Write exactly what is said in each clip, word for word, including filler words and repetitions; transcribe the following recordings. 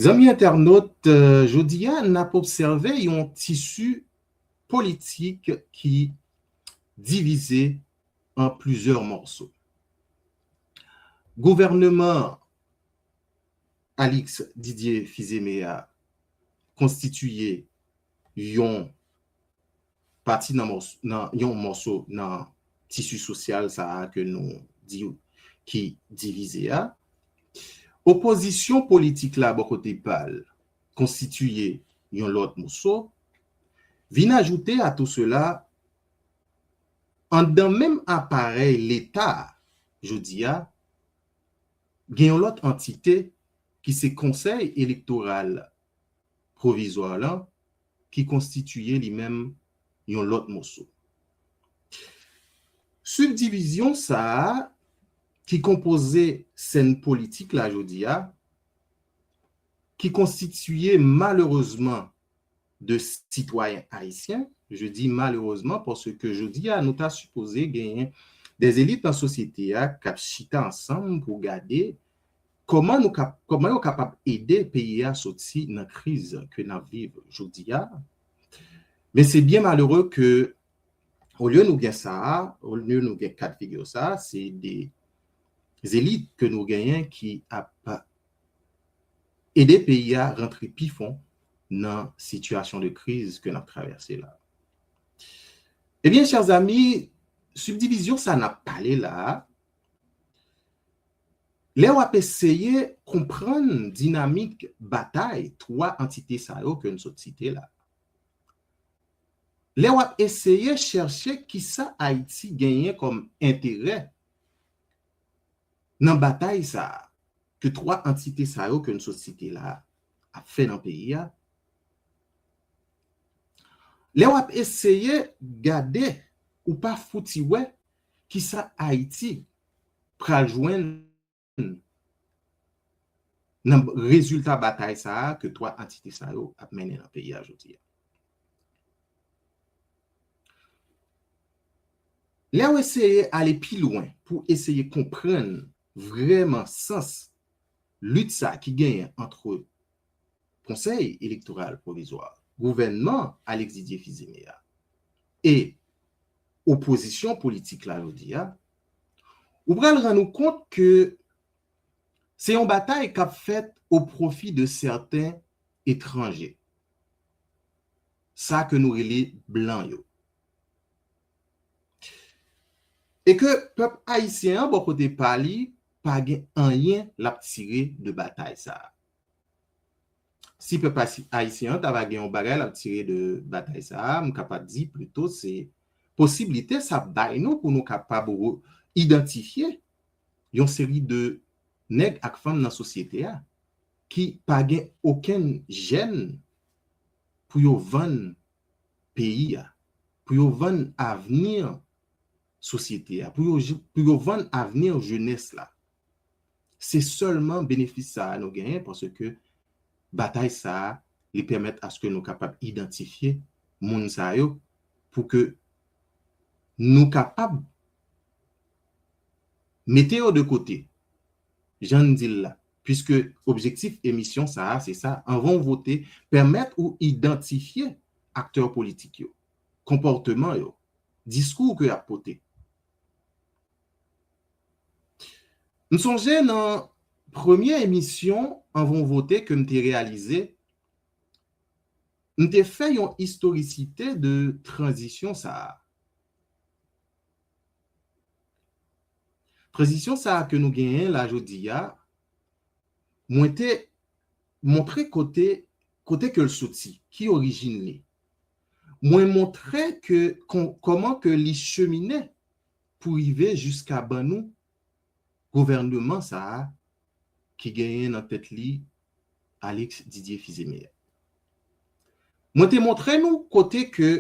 Zanmi entènot, euh, jodi a n ap obsève yon tisi politik ki divize an plizyè mòso. Gouvènman Alix Didier Fils-Aimé a konstitiye yon pati nan mòs-, nan yon mòso nan tisi sosyal sa a ke nou di ki divize a. Opozisyon politik la bò kote pa l konstitiye yon lòt mòso. Vin ajoute a tou sela, anndan menm aparèy Leta a, jodi a, gen yon lòt antite ki se Konsèy Elektoral Pwovizwa la, ki konstitiye li menm yon lòt mòso. Sibdivizyon sa a ki konpoze sèn politik la jodi a, ki konstitiye malerezman de sitwayen ayisyen, je di malerezman paske jodi a nou ta sipoze genyen de elit nan sosyete a k ap chita ansanm pou gade kòman nou kap-, kòman yo kapab ede peyi a soti nan kriz ke n ap viv jodi a. Men se byen malere ke olye nou gen sa a, olye nou gen ka de figi sa a, se de elit ke nou genyen ki ap ede peyi a rantre pi fon nan sitiyasyon de kriz ke n ap travèse la. Ebyen, chè zanmi, sibdivizyon sa n ap pale la a, lè w ap eseye konprann dinamik batay twa antite sa yo ke n sot site la, lè w ap eseye chèche kisa Ayiti genyen kòm enterè nan batay sa a, ke twa antite sa yo ke n sot site la a ap fè nan peyi a, lè w ap eseye gade, ou pa fouti wè kisa Ayiti pral jwenn nan rezilta batay sa a ke twa antite sa yo ap mennen nan peyi a jodi a. Lè w eseye ale pi lwen pou eseye konprann vrèman sans lit sa ki genyen ant Konsèy Elektoral Pwovizwa, gouvènman Alex Didier Fils-Aimé a, e opozisyon politik la jodi a, ou pral rann ou kont ke se yon batay k ap fèt o pwofi de sèten etranje, sa ke nou rele blan yo. E ke pèp ayisyen an, bò kote pa li, pa gen anyen l ap tire de batay sa a. Si pèp asi-, ayisyen an ta va gen yon bagay l ap tire de batay sa a, m kapab di plito se posiblite sa bay nou pou nou kapab re-, idantifye yon seri de nèg ak fanm nan sosyete a ki pa gen okenn jèn pou yo vann peyi a, pou yo vann avni sosyete a, pou yo, pou yo vann avni jenès la. Se sèlman benefis sa a nou genyen paske batay sa a, li pèmèt aske nou kapab idantifye moun sa yo pou ke nou kapab mete yo de kote, jan n di l la, piske objektif emisyon sa a, se sa, anvan w vote, pèmèt ou idantifye aktè politik yo, konpòteman yo, diskou ke y ap pote. M sonje nan premye emisyon anvan w vote ke m te reyalize, m te fè yon istorisite de tranzisyon sa a. Tranzisyon sa a ke nou genyen la jodi a, mwen te montre kote, kote ke l soti, ki orijin li. Mwen montre ke kò-, kòman ke li chemine pou rive jiska ban nou gouvènman sa a ki genyen nan tèt li Alex Didier Fils-Aimé a. Mwen te montre nou kote ke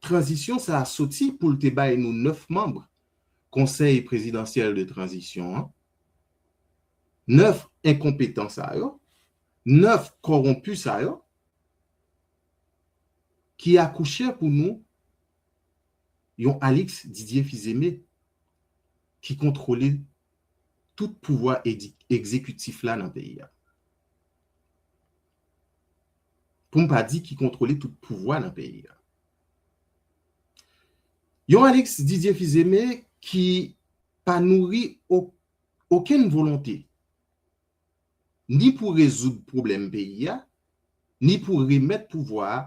tranzisyon sa a soti pou l te bay nou nèf manm Konsèy Prezidansyèl de Tranzisyon an, nèf enkonpetan sa yo, nèf kòwonpi sa yo, ki akouche pou nou yon Alex Didier Fils-Aimé ki kontwole tout pouvwa edi-, egzekitif la nan peyi a. pou m pa di ki kontwole tout pouvwa nan peyi a. Yon Alex Didier Fils-Aimé ki pa nouri o-, okenn volonte, ni pou rezoud pwoblèm peyi a, ni pou remèt pouvwa a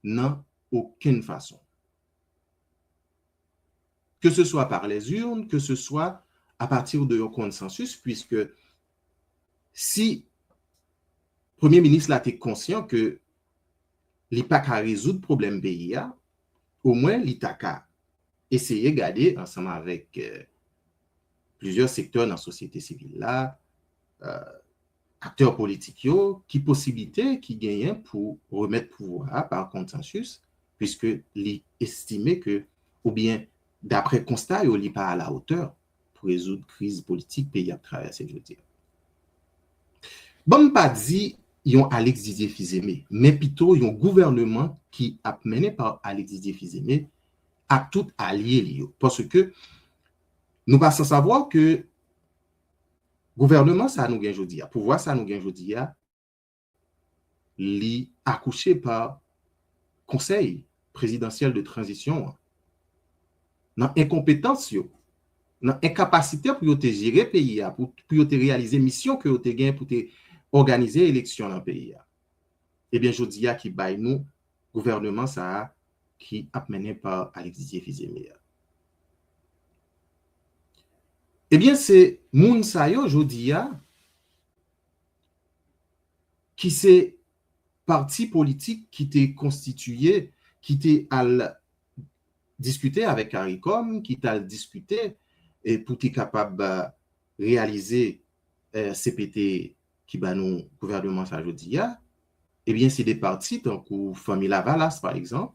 nan okenn fason. Que ce soit par les urnes, que ce soit à partir de yon konsansis, puiske si Premye Minis la te konsyan ke li pa ka rezoud pwoblèm peyi a, omwen li ta ka eseye gade ansanm avèk, euh, plizyè sektè nan sosyete sivil la, euh, aktè politik yo, ki posiblite ki genyen pou remèt pouvwa a pa konsansis, puiske li estime ke, oubyen daprè konsta yo, li pa alawotè pou rezoud kriz politik peyi ap travèse jodi a. Ban m pa di yon Alex Didier Fils-Aimé, men pito yon gouvèneman ki ap mennen pa Alex Didier Fils-Aimé ak tout alye li yo. Paske nou pa san savwa ke gouvèneman sa nou gen jodi a, pouvwa sa nou gen jodi a, li akouche pa Konsèy Prezidansyèl de Tranzisyon an. Nan enkonpetans yo, nan enkapasite pou yo te jere peyi a, pou, pou yo te reyalize misyon ke yo te gen pou te òganize eleksyon nan peyi a. Ebyen, jodi a ki bay nou gouvèneman sa a ki ap mennen pa Alex Didier Fils-Aimé a. Ebyen, se moun sa yo, jodi a, ki se pati politik ki te konstitiye, ki te al diskite avèk CARICOM, ki t al diskite, e pou te kapab, eh, reyalize, eh, C P T ki ba nou gouvèneman sa jodi a, ebyen, se de pati tankou Fanmi Lavalas, pa egzanp,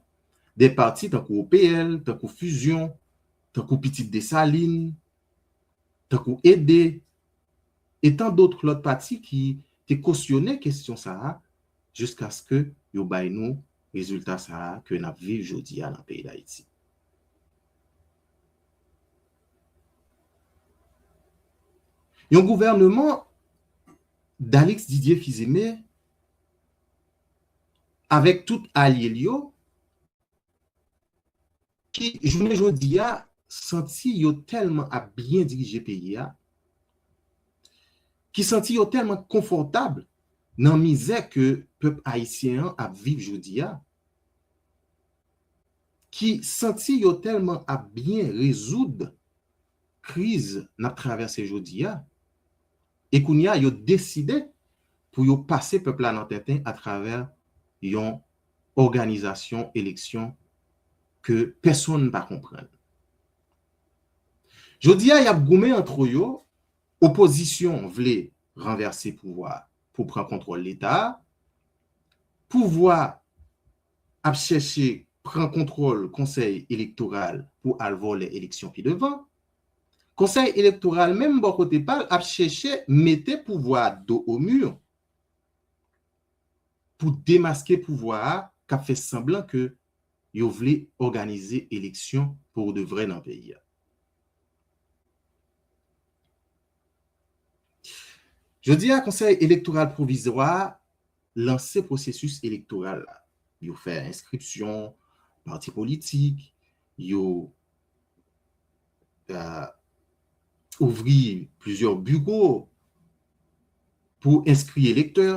de pati tankou O P L, tankou Fusion, tankou Pitit Desalin, tankou Ede, e tan dòt lòt pati ki te kosyone kesyon sa a, jiskaske yo bay nou rezilta sa a ke n ap viv jodi a nan peyi Dayiti. Yon gouvèneman d'Alex Didier Fils-Aimé avèk tout alye l yo, ki, jounen jodi a, santi yo tèlman ap byen dirije peyi a, ki santi yo tèlman konfòtab nan mizè ke pèp ayisyen an ap viv jodi a, ki santi yo tèlman ap byen rezoud kriz n ap travèse jodi a, e kounye a, yo deside pou yo pase pèp la nan tenten atravè yon òganizasyon eleksyon ke pèsonn pa konprann. Jodi a, y ap goumen antre yo, opozisyon vle ranvèse pouvwa pou pran kontwòl Leta a, pouvwa ap chèche pran kontwòl Konsèy Elektoral pou al vòlè eleksyon pi devan. Konsèy Elektoral menm bò kote pa l ap chèche mete pouvwa a dos au mur pou demaske pouvwa a k ap fè sanblan ke yo vle òganize eleksyon pou de vrè nan peyi a. Jodi a, Konsèy Elektoral Pwovizwa a lanse pwosesis elektoral la. Yo fè enskripsyon pati politik, yo, euh, ouvri plizyè biwo pou enskri elektè.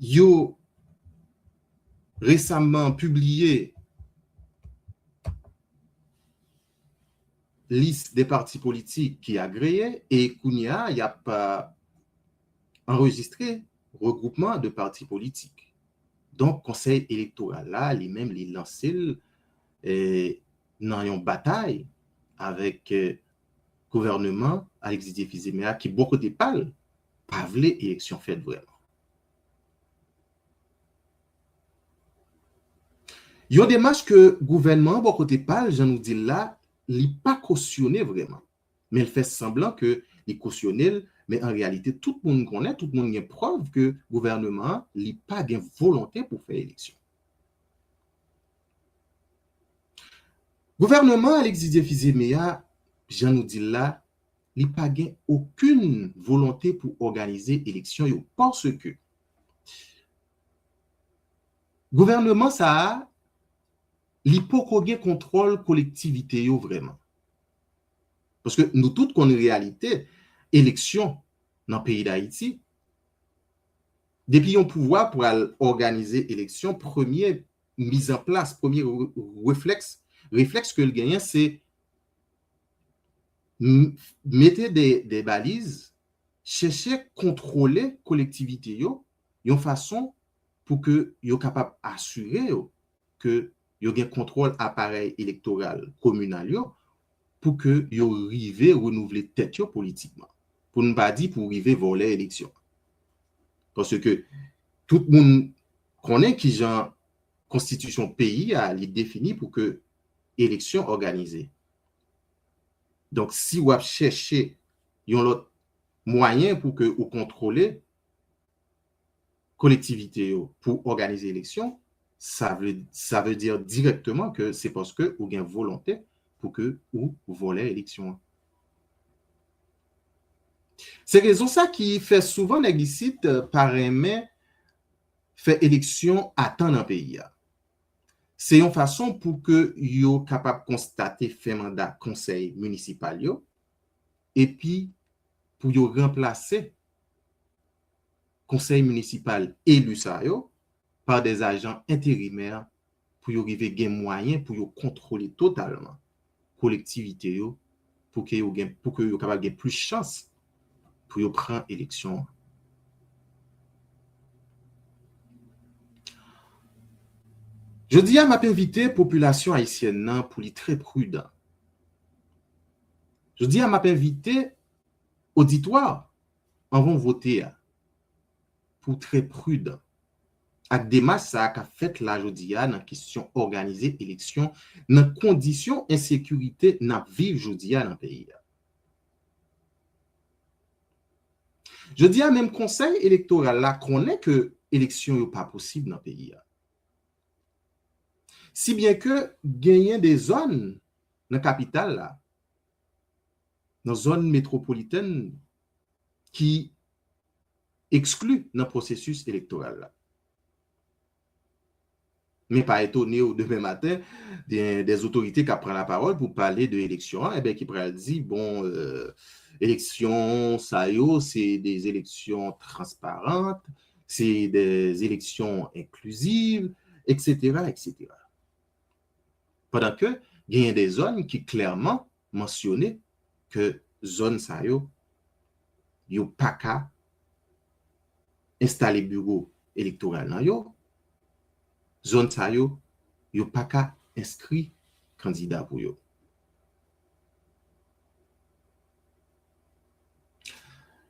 Yo resaman pibliye lis de pati politik ki agreye e kounye a, y ap, euh, anrejistre regwoupman de pati politik. Donk, Konsèy Elektoral la, li menm, li lanse l, eh, nan yon batay avèk, eh, gouvèneman Alex Didier Fils-Aimé a, ki bò kote pa l, pa vle eleksyon fèt vrèman. Yon demach ke gouvènman an bò kote pa l, jan nou di l la, li pa kosyone vrèman. Men l fè sanblan ke li kosyone l, men an reyalite, tout moun konnen, tout moun gen prèv ke gouvèneman an, li pa gen volonte pou fè eleksyon. Gouvèneman Alex Didier Fils-Aimé a, jan nou di l la, li pa gen okenn volonte pou òganize eleksyon yo, paske Gouvènman sa a, li poko gen kontwòl kolektivite yo vrèman. Paske nou tout konn reyalite eleksyon nan peyi Dayiti. Depi yon pouvwa pral òganize eleksyon, premye mizanplas, premye re-, reflèks, reflèks ke l genyen, se m-, mete de, de baliz, chèche kontwole kolektivite yo yon fason pou ke yo kapab asire yo ke yo gen kontwòl aparèy elektoral kominal yo pou ke yo rive renouvle tèt yo politikman. Pou n pa di pou rive vòlè eleksyon. Paske tout moun konnen kijan konstitisyon peyi a li defini pou ke eleksyon òganize. Donk, si w ap chèche yon lòt mwayen pou ke ou kontwole kolektivite yo pou òganize eleksyon, sa vle, sa vle di dirèkteman ke se paske ou gen volonte pou ke ou vòlè eleksyon an. Se rezon sa ki fè souvan nèg isit, eh, pa renmen fè eleksyon a tan nan peyi a. Se yon fason pou ke yo kapab konstate fen manda konsèy minisipal yo, epi pou yo ranplase konsèy minisipal eli sa yo pa de ajan enterimè pou yo rive gen mwayen pou yo kontwole totalman kolektivite yo, pou ke yo gen, pou ke yo kapab gen plis chans pou yo pran eleksyon an. Jodi a, m ap envite popilasyon ayisyèn nan pou li trè pridan. Jodi a, m ap envite oditwa, anvan w vote a, pou w trè pridan ak demach sa a k ap fèt la jodi a nan kesyon òganize eleksyon nan kondisyon ensekirite n ap viv jodi a nan peyi a. Jodi a, menm Konsèy Elektoral la konnen ke eleksyon yo pa posib nan peyi a. Si byen ke genyen de zòn nan kapital la, nan zòn metwopolitèn ki ekskli nan pwosesis elektoral la. Men pa etone w demen maten, de, de otorite k ap pran lapawòl pou pale de eleksyon an, enben, ki pral di, bon, euh, eleksyon sa yo, se de eleksyon transparan, se de eleksyon enkliziv, etsetera, etsetera. Pandan ke genyen de zòn ki klèman mansyone ke zòn sa yo, yo pa ka enstale biwo elektoral nan yo, zòn sa yo, yo pa ka enskri kandida pou yo.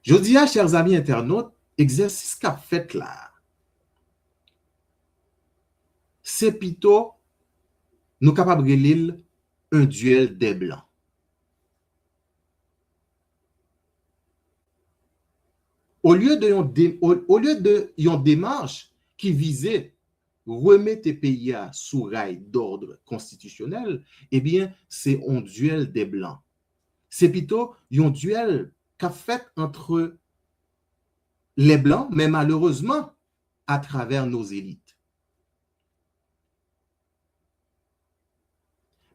Jodi a, chè zanmi entènot, egzèsis k ap fèt la a, se pito nou kapab rele l un duel des blancs. Olye de yon de, o, olye de yon demach ki vize remete peyi a sou ray dòd konstitisyonèl, ebyen, se yon duel des blancs. Se pito yon duel k ap fèt antre les blancs, men malerezman, atravè nos élites.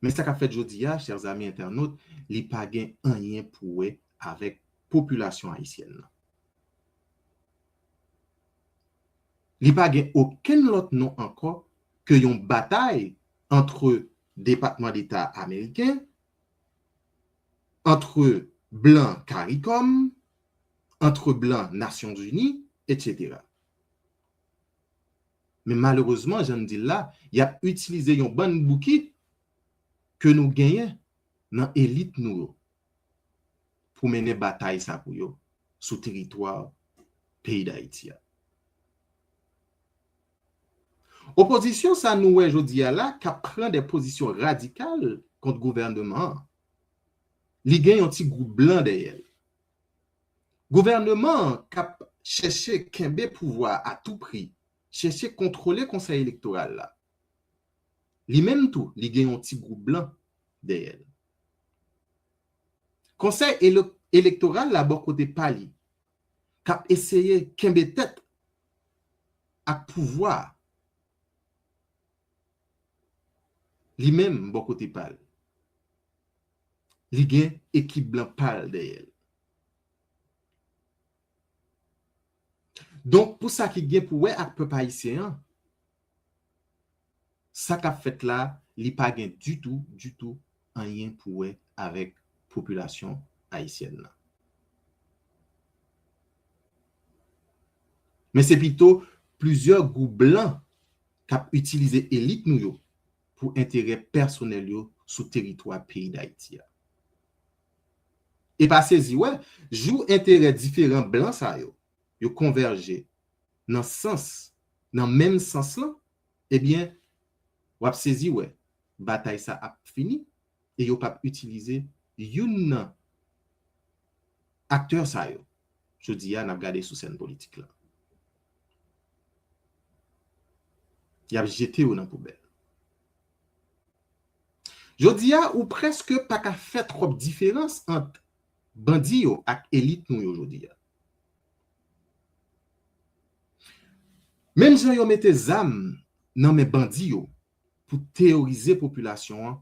Men sa k ap fèt jodi a, chè zanmi entènot, li pa gen anyen pou wè avèk popilasyon ayisyèn nan. Li pa gen okenn lòt non ankò ke yon batay antre Depatman Deta ameriken, antre blan CARICOM, antre blan Nasyonzini, etsetera. Men malerezman, jan m di l la, y ap itilize yon bann bouki ke nou genyen nan elit nou yo pou mennen batay sa pou yo sou teritwa peyi Dayiti a. Opozisyon sa nou wè jodi a la k ap pran de pozisyon radikal kont gouvènman an, li gen yon ti gwoup blan dèyè l. Gouvènman an k ap chèche kenbe pouvwa a tou pri, chèche kontwole Konsèy Elektoral la. Li menm tou, li gen yon ti gwoup blan dèyè l. Konsèy ele-, Elektoral la bò kote pa li, k ap eseye kenbe tèt ak pouvwa a, Li menm, bò kote pa l, li gen ekip blan pa l dèyè l. Donk, pou sa ki gen pou wè ak pèp ayisyen an, sa k ap fèt la, li pa gen ditou, ditou, anyen pou wè avèk popilasyon ayisyèn nan. Men se pito plizyè gwoup blan k ap itilize elit nou yo pou enterè pèsonèl yo sou teritwa peyi Dayiti a. E pa sezi wè, jou enterè diferan blan sa yo, yo konvèje nan sans, nan menm sans lan, ebyen, w ap sezi wè, batay sa ap fini e yo p ap itilize youn nan aktè sa yo, jodi a, n ap gade sou sèn politik la. Y ap jete yo nan poubèl. Jodi a, ou prèske pa ka fè twòp diferans ant bandi yo ak elit nou yo jodi a. Menm jan yo mete zam nan men bandi yo pou teyorize popilasyon an,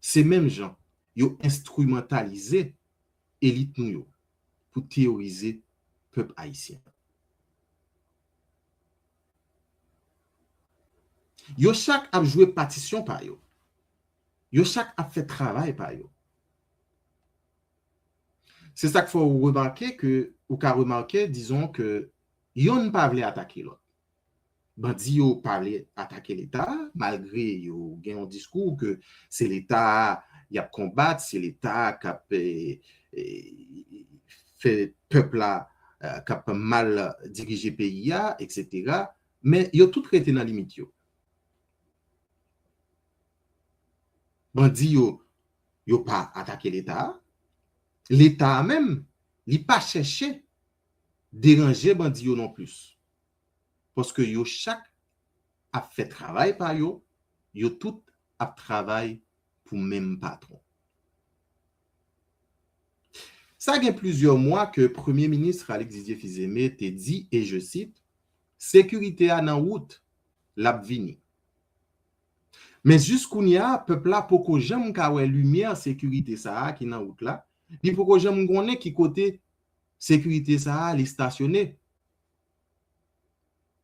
se menm jan yo enstrimantalize elit nou yo pou teyorize pèp ayisyen. Yo chak ap jwe patisyon pa yo. Yo chak ap fè travay pa yo. Se sa k fè w remake ke, ou ka remake, dizon ke yonn pa vle atake lòt. Bandi yo pa vle atake Leta, malgre yo gen yon diskou ke se Leta a y ap konbat, se Leta a k ap, eh, eh, fè pèp la, eh, k ap mal dirije peyi a, etsetera. Men yo tout rete nan limit yo. Bandi yo, yo pa atake Leta a. Leta a menm, li pa chèche deranje bandi yo non plis. Paske yo chak ap fè travay pa yo, yo tout ap travay pou menm patwon. Sa gen plizyè mwa ke Premye Minis Alex Didier Fils-Aimé te di, e je cite, sekirite a nan wout, l ap vini. Men jis kounye a, pèp la poko janm ka wè limyè sekirite sa a ki nan wout la, li poko janm konnen ki kote sekirite sa a li stasyone.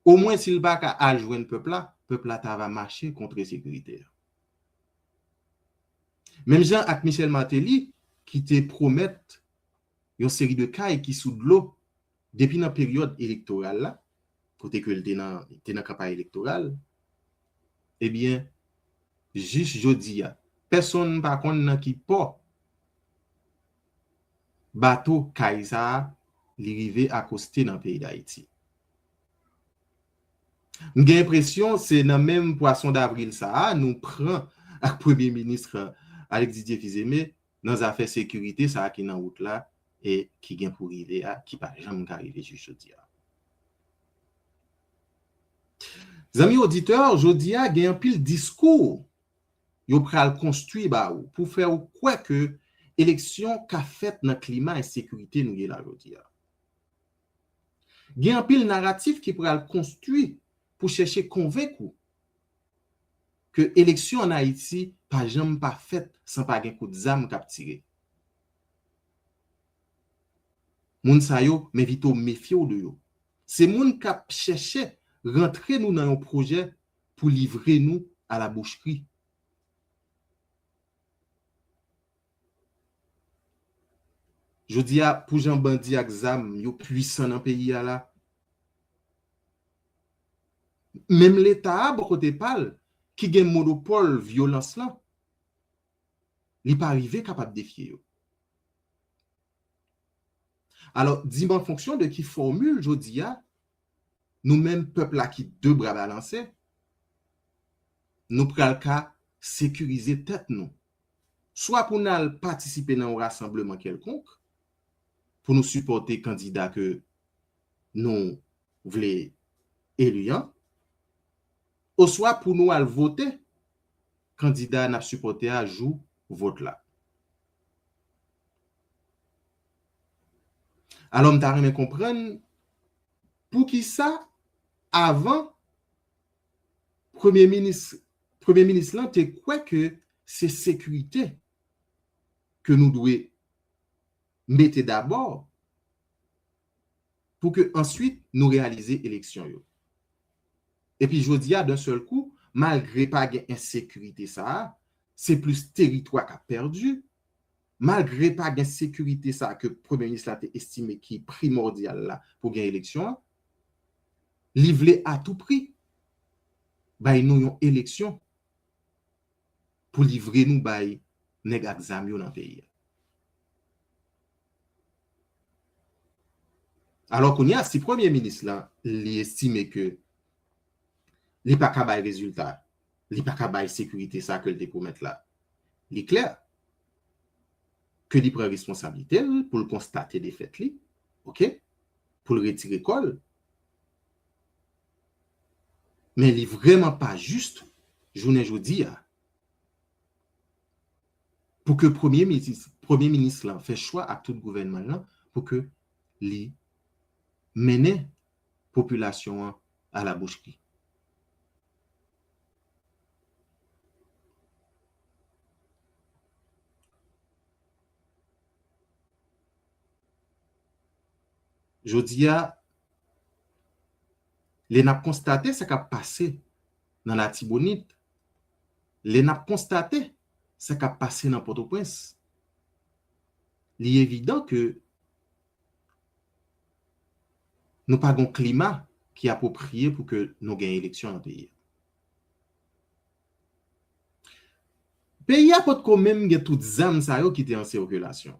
Omwen si l pa ka al jwenn pèp la, pèp la ta va mache kontre sekirite a. Menm jan ak Michel Martelly, ki te pwomèt yon seri de kay ki sou dlo depi nan peryòd elektoral la, kote ke l te nan, te nan kanpay elektoral, ebyen, jis jodi a, pèsonn pa konn nan ki pò bato kay sa a, li rive akoste nan peyi Dayiti. M gen enpresyon se nan menm pwason davril sa a nou pran ak Premye Minis Alex Didier Fils-Aimé nan zafè sekirite sa a ki nan wout la e ki gen pou rive a, ki pa janm ka rive jis jodi a. Zanmi oditè, jodi a gen anpil diskou yo pral konstwi ba ou pou fè ou kwè ke eleksyon ka fèt nan klima ensekirite nou ye la jodi a. Gen anpil naratif ki pral konstwi pou chèche konvenk ou ke eleksyon ann Ayiti pa janm pa fèt san pa gen kout zam k ap tire. Moun sa yo, m envite w mefye w de yo. Se moun k ap chèche rantre nou nan yon pwojè pou livre nou a la boucherie. Jodi a, pou jan bandi ak zam yo pwisan nan peyi a la, menm Leta a, bò kote pa l, ki gen monopòl vyolans lan, li pa rive kapab defye yo. Alò, di m an fonksyon de ki fòmil jodi a, nou menm pèp la ki de bra balanse, nou pral ka sekirize tèt nou. Swa pou n al patisipe nan yon rasanbleman kèlkonk, pou nou sipòte kandida ke nou vle eli an, oswa pou nou al vote kandida n ap sipòte a jou vòt la. Alò, m ta renmen konprann poukisa, avan Premye Minis Premye minis lan te kwè ke se sekirite ke nou dwe mete dabò pou ke answit nou reyalize eleksyon yo. Epi jodi a, d'un seul coup, malgre pa gen ensekirite sa a, se plis teritwa k ap pèdi. Malgre pa gen sekirite sa a ke premye minis la te estime ki primòdyal la pou gen eleksyon an, li vle a tou pri bay nou yon eleksyon pou livre nou bay nèg ak zam yo nan peyi a. Alò kounye a, si premye minis lan, li estime ke li pa ka bay rezilta, li pa ka bay sekirite sa ke l te pwomèt la, li klè ke li pran responsablite l pou l konstate defèt li, oke? Pou l retire kò l. Men li vrèman pa jis, jounen jodi a, pou ke premye minis, premye minis lan fè chwa ak tout gouvènman lan pou ke li mennen popilasyon an a la boucherie. Jodi a, lè n ap konstate sa k ap pase nan Latibonit, lè n ap konstate sa k ap pase nan Pòtoprens, li evidan ke nou pa gen yon klima ki apwopriye pou ke nou gen eleksyon nan peyi a. Peyi a potko menm gen tout zam sa yo ki te an sikilasyon.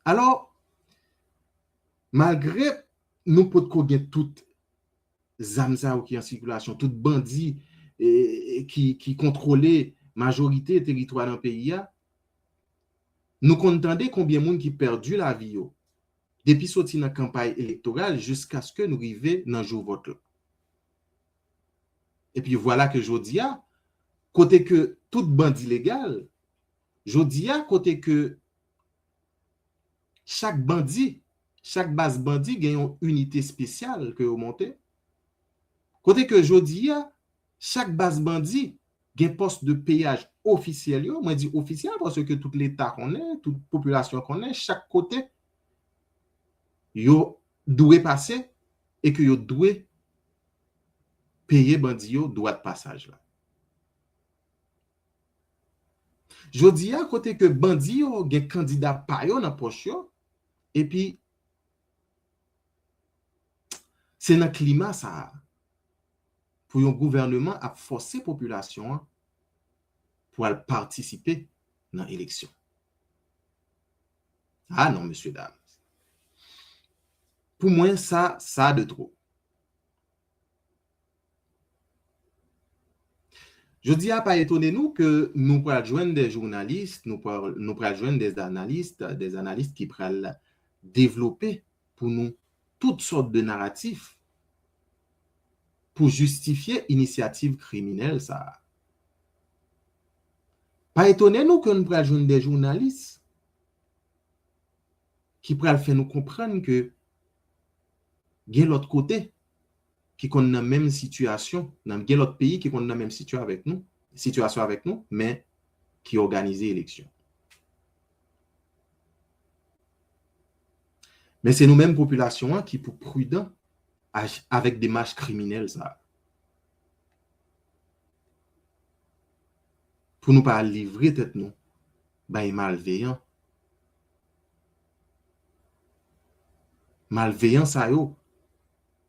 Alò, malgre nou potko gen tout zam sa yo ki an sikilasyon, tout bandi, e, e, ki, ki kontwole majorite teritwa nan peyi a, nou konn tande konbyen moun ki pèdi lavi yo, depi soti nan kanpay elektoral jiskaske nou rive nan jou vòt la. Epi vwala ke jodi a, kote ke tout bandi legal, jodi a, kote ke chak bandi, chak baz bandi gen yon inite espesyal ke yo monte. Kote ke jodi a, chak baz bandi gen pòs de peyaj ofisyèl yo. Mwen di ofisyèl paske tout Leta konnen, tout popilasyon konnen, chak kote yo dwe pase e ke yo dwe peye bandi yo dwa de pasaj la. Jodi a, kote ke bandi yo gen kandida pa yo nan pòch yo, epi se nan klima sa a pou yon gouvèneman ap fòse popilasyon an pou al patisipe nan eleksyon. Ah non, mesye dam. Pou mwen, sa, sa de twòp. Jodi a, pa etone nou ke nou pral jwenn de jounalis, nou pral, nou pral jwenn de analis, de analis ki pral devlope pou nou tout sòt de naratif pou jistifye inisyativ kriminèl sa a. Pa etone nou ke nou pral jwenn de jounalis ki pral fè nou konprann ke gen lòt kote ki konn nan menm sitiyasyon, nan gen lòt peyi ki konn nan menm sitiyasyon avèk nou, sitiyasyon avèk nou, men ki òganize eleksyon. Men se nou menm popilasyon an ki pou pridan aj-, avèk demach kriminèl sa a. Pou nou pa livre tèt nou bay malveyan. Malveyan sa yo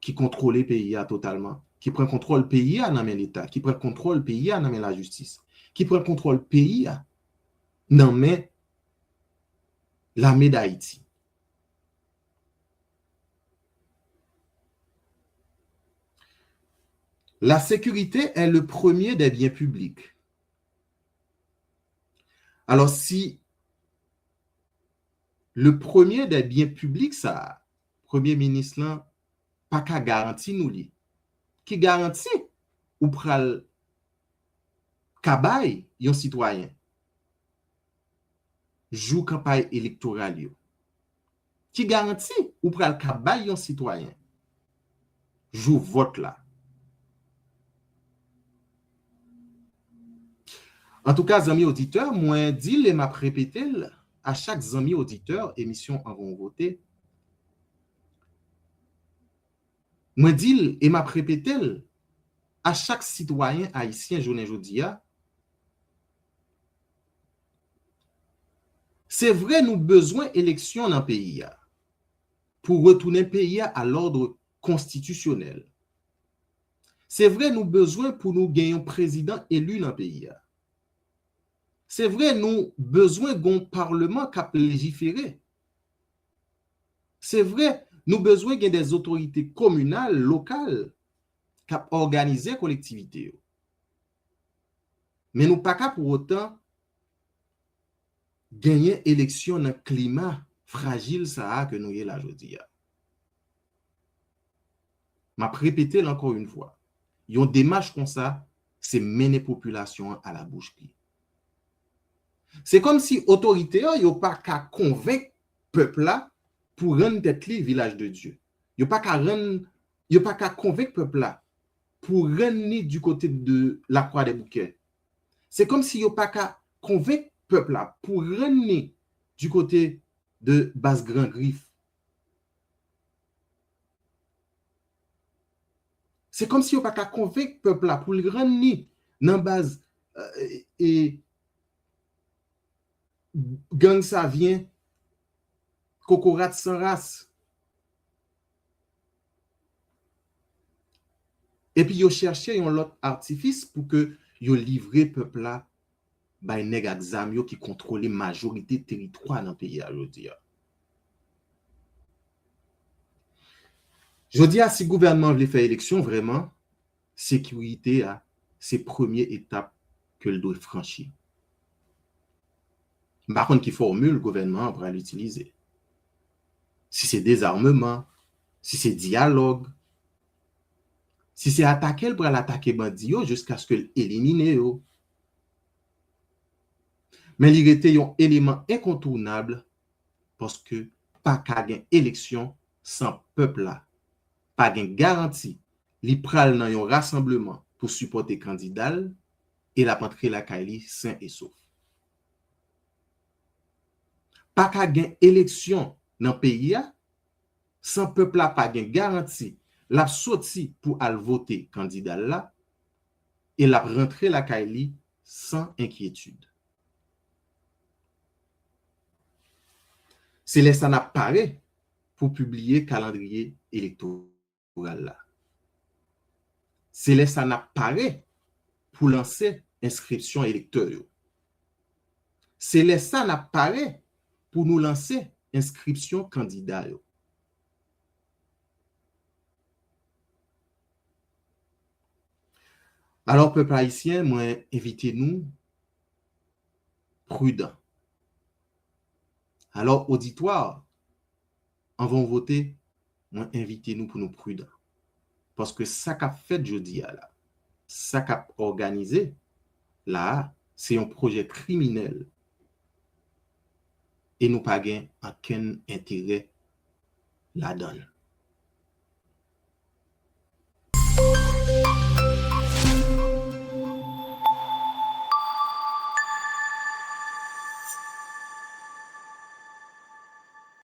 ki kontwole peyi a totalman, ki pran kontwòl peyi a nan men Leta, ki pran kontwòl peyi a nan men lajistis, ki pran kontwòl peyi a nan men Lame Dayiti. La sécurité est le premier des biens publics. Alò, si le premier des biens publics sa a, premye minis lan pa ka garanti nou li, ki garanti ou pral ka bay yon sitwayen jou kanpay elektoral yo? Ki garanti ou pral ka bay yon sitwayen jou vòt la. Antouka, zanmi oditè, mwen di l e m ap repete l a chak zanmi oditè emisyon Anvan w vote. Mwen di l e m ap repete l a chak sitwayen ayisyen jounen jodi a, se vre nou bezwen eleksyon nan peyi a pou retounen peyi a a lòd konstitisyonèl. Se vre nou bezwen pou nou gen yon prezidan eli nan peyi a. Se vre nou bezwen gen yon palman k ap lejifere. Se vre nou bezwen gen de otorite kominal, lokal k ap òganize kolektivite yo. Men nou pa ka pou otan genyen eleksyon nan klima frajil sa a ke nou ye la jodi a. M ap repete l ankò yon fwa. Yon demach konsa, se mennen popilasyon an a la bouchri. Se kòmsi otorite yo, yo pa ka konvenk pèp la pou rann tèt li Vilaj de Dye. Yo pa ka rann, yo pa ka konvenk pèp la pou rann ni du côté de la Croix des Bouquets. Se kòmsi yo pa ka konvenk pèp la pou rann ni du côté de Bas Gran Grif. Se kòmsi yo pa ka konvenk pèp la pou l rann ni nan baz, euh, e, gang Savyen, kokorat san ras. Epi yo chèche yon lòt atifis pou ke yo livre pèp la bay nèg ak zam yo ki kontwole majorite teritwa nan peyi a jodi a. Jodi a, si gouvènman an vle fè eleksyon vrèman, sekirite a se premye etap ke l dwe franchi. M pa konn ki fòmil gouvènman an pral itilize. Si se dezameman, si se dyalòg, si se atake l pral atake bandi yo jiskaske l elimine yo. Men li rete yon eleman enkontounab paske pa ka gen eleksyon san pèp la pa gen garanti li pral nan yon rasanbleman pou sipòte kandida l e l ap antre lakay li sen e sof. Pa ka gen eleksyon nan peyi a san pèp la pa gen garanti l ap soti pou al vote kandida l la e l ap rantre lakay li san enkyetid. Se lè sa n ap pare pou pibliye kalandriye elektoral la. Se lè sa n ap pare pou lanse enskripsyon elektè yo. Se lè sa n ap pare pou nou lanse enskripsyon kandida yo. Alò, pèp ayisyen, mwen envite nou pridan. Alò, oditwa, anvan w vote, mwen envite nou pou nou pridan. Paske sa k ap fèt jodi a la, sa k ap òganize la a, se yon pwojè kriminèl. E nou pa gen okenn enterè ladan l.